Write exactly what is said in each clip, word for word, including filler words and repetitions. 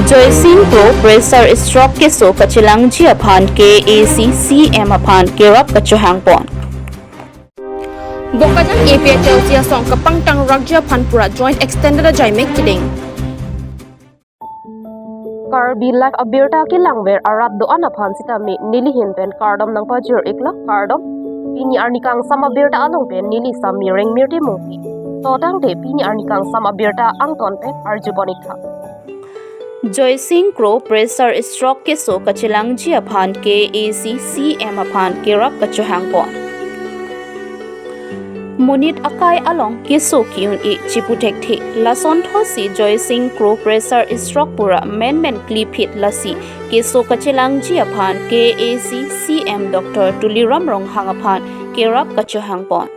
Joysing Kro pressure stroke keso kachelangji aphan K A C C M aphan kerap kachohang pon. Bokajan A P H L C asong kapangtang rakji aphan pura joint extended ajaimek kedeng. Karbi Live abirta kelangver arat do-an aphan sitame nelihin pen kardom nangpajir-iklo, kardom. Pini arni kangsam abirta along pen neli Sami Rengmirti Mungpi. To tangte pini arni kangsam abirta angton pen arjupon-iktha. Joysing Kro pressure stroke keso kachelangji aphan K A C C M aphan kerap kachohang pon. Monit akai along keso ki-un-e chipu thekthe. Lason thotsi Joysing Kro pressure stroke pura menmen kliphit, lasi keso kachelangji aphan K A C C M Doctor Tuliram Ronghang aphan kerap kachohang pon.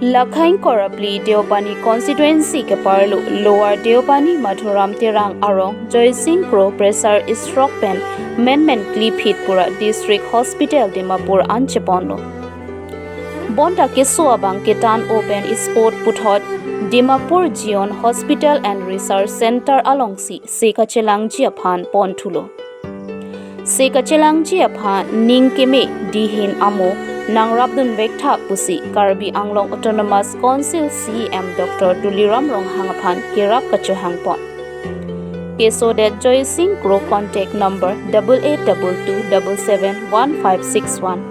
Lakhang Korapli Deopani constituency keparlo Lower Deopani Madhuram Terang arong Joysing Kro pressure stroke pen menmen kliphit pura District Hospital Dimapur an cheponlo. Bonta keso abang ketan open spot puthot Dimapur Zion Hospital and Research Center alongsi se kachelangji aphan ponthulo. Se kachelangji aphan ning keme dihin amo nangrapdunvektha pusi Karbi Anglong Autonomous Council C E M Doctor Tuliram Ronghang aphan kerap kachohang pon. Kesodet Joysing Kro contact number double eight double two double seven one five six one,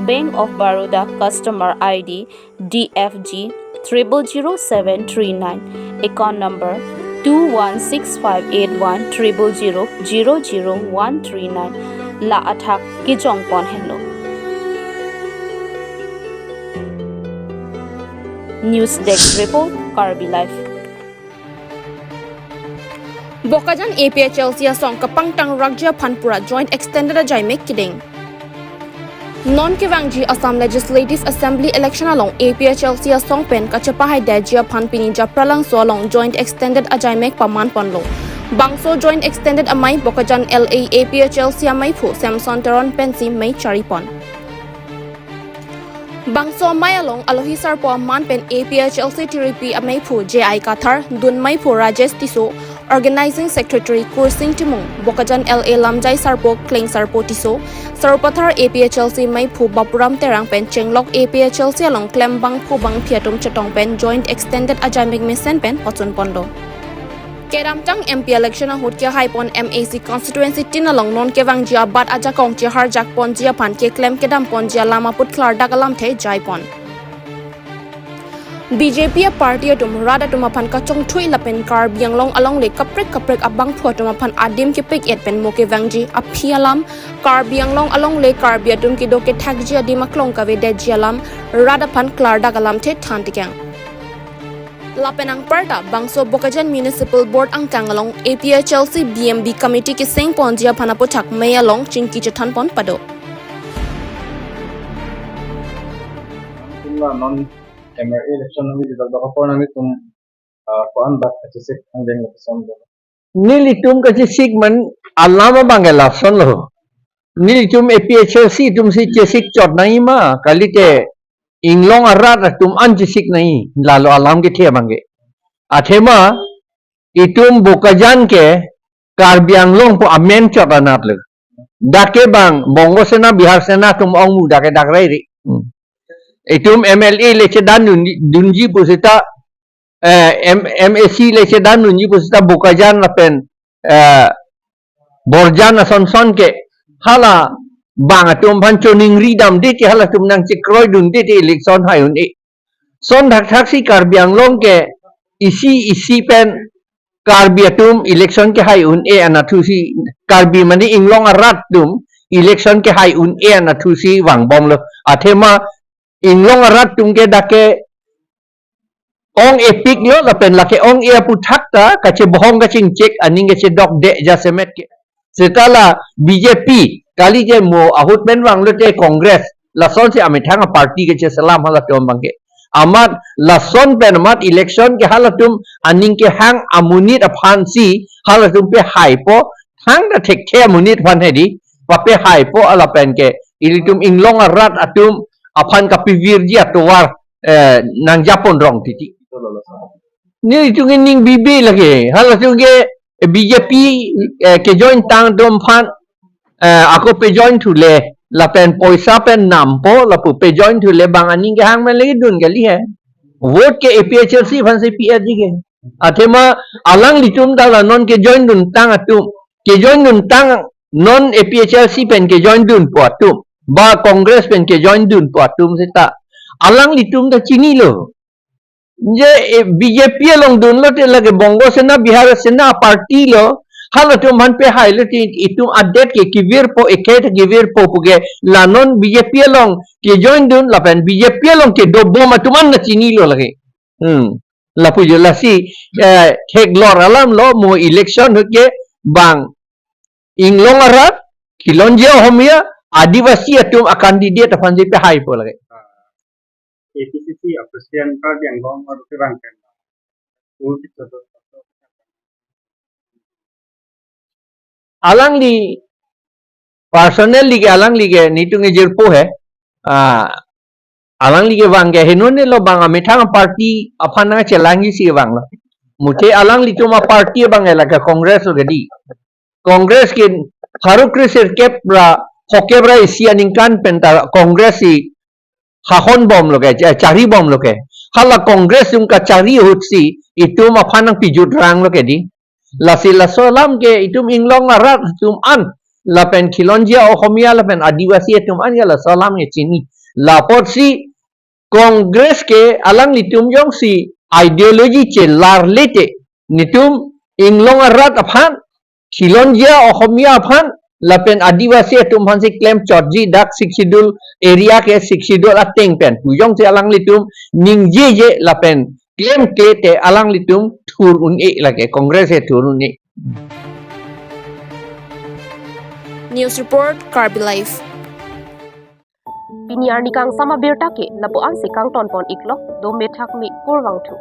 Bank of Baroda customer I D D F G triple zero seven three nine, account number two one six five eight one triple zero zero zero one three nine. La athak kejong pon henlo. News Desk Report, Karbi Live. Bokajan A P H L C asong kapangtang rakji aphan pura joint extended ajaimek kedeng. Non kevangji Assam Legislative Assembly election along A P H L C asong pen kachepahaidetji aphan pini Japralangso along joint extended ajaimek paman ponlo. Bangso joint extended amei Bokajan L A A P H L C ameiphu Samson Teron pensi mei chari pon. Bangso amei along alohi sarpo aman pen A P H L C tiripi ameiphu J I Kathar, dun meiphu Rajesh Tisso, Organizing Secretary Kursing Timung, Bokajan L A lamjai sarpo Kleng Sarpo Tisso, Sarupathar A P H L C meiphu Bapuram Terang pen chenglok A P H L C along klem bangphu bangphi atum chetong pen joint extended ajaimek mesen pen pachun ponlo. Kedamtang M P election ahut kehai pon M A C constituency tin along non kevangji abat ajakong cheharjak ponji aphan keklem kedam ponji alam aput klardak alamthe jai pon. B J P aparty atum rat atum aphan kachongthui lapen Karbi Anglong alongle kaprek kaprek abangphu atum aphan adim kepik-et pen mo kevangji aphi alam, Karbi Anglong alongle Karbi atum kedo kethakji adim aklong kavedetji alam rat aphan klardak alamthe than tekang. Lapen anparta bangso Bokajan Municipal Board angkang along A P H L C B M B committee keseng ponji aphan aputhak mei along chingki chethan pon pado. Tumla non M L A election nami di dokdok apor nami tum, ah, koan bak kachesik angdeng lo kesom do. Nelitum kachesik man alam abang ke lason lo. Nelitum A P H L C atum si chesik chot nangji ma, kalite inglong arat atum an chesik nangji, lalo alam kethe abang ke. Athema itum Bokajan ke Karbi Anglong pu amen chot anat lo. Dak ke bang Bongo Sena, Bihar Sena atum ongmu dak ke dak rai ri. Hmm. Itum M L A le chedan dun, dunji pusita, eh, M-, M A C le chedan dunji pusita Bokajan lapen, eh, Borjan asonson ke hala bang atum aphan choningri damde te, halatum nangchekroidunde te election hai un-e. Son thakthak si Karbi Anglong ke isi isi pen Karbi atum election kehai un-e anatthu si, Karbi mane inglong arat atum election kehai un-e anatthu si vangbomlo. Athema inglong arat atum ke dak ke ong-epiklo lapen lake ong-e aputhak ta kachebohong kachingchek aning kachedokde jasemet ke. Seta la B J P, kalite mo ahut pen vanglote Congress, lasonsi amethang aparty kacheselam halatum abang ke. Amat lason pen amat election ke halatum aning kehang amonit aphansi halatum pehaipo, thangta thekthe amonit aphan hedi, papehaipo lapen ke ilitum inglong arat atum aphan kapivirji atovar, eh, nangjapon rong titi. Nelitum ke ning bibe lake, halatum ke B J P, eh, kejoin tang atum aphan, eh, ako pejoin thule, lapen poisa pen nampo, lapu pejoin thule bang aning kehang men lagi dun kali he. Vote ke A P H L C aphansi pi-etji ke. Athema alanglitum ta la non kejoin dun tang atum, kejoin dun tang non A P H L C pen kejoin dunpo atum, ba Congress pen kejoin dunpo atum seta alanglitum ta chinilo. Je, eh, B J P along dunlote lake Bongo Sena, Bihar Sena party lo, halatum aphan pehailote itum adet ke kevirpo, ekhei ta kevirpo puke, la non B J P along kejoin dun, lapen B J P along kedobom atum an ta chinilo lake. Hmm. Lapu jo lasi, eh, theklor alam lo mo election ahut ke bang Inglong arat, Khilonjia Ohomia, Adivasi atum a-candidate aphansi pehaipo lake. A P C C a-president Karbi Anglong aru kevang pen. Alangli personally ke alangli ke netum kejirpo he. Ah, alangli kevang ke henone lo bang amethang party aphan nangchelangji si vanglo. Muthe alanglitum a-party abang ke lake Congress lo kedi. Congress ke pharo kre sirkep ra phokep ra isi aningkan pen ta Congress si hahon bomlo ke, cha-, chari bomlo ke. Hala Congress atum kachari ahutsi itum aphan nangpijut ranglo kedi. Lasi laso alam ke itum Inglong arat atum an, lapen Khilonjia Ohomia lapen Adivasi atum an ke laso alam ke chini. Lapotsi Congress ke alanglitum jongsi ideology chelarlete, netum Inglong arat aphan, Khilonjia Ohomia aphan, lapen Adivasi atum aphansi klemchotji, dak Sixth Schedule area ke Sixth Schedule ateng pen pu jongsi alanglitum ningjeje lapen klemklete alanglitum thur un-e lake, Congress ke thur un-e. News report, Karbi Live. Pini arni kangsam abirta ke lapu-ansi kangtonpon iklo, do methak me kurvangthu.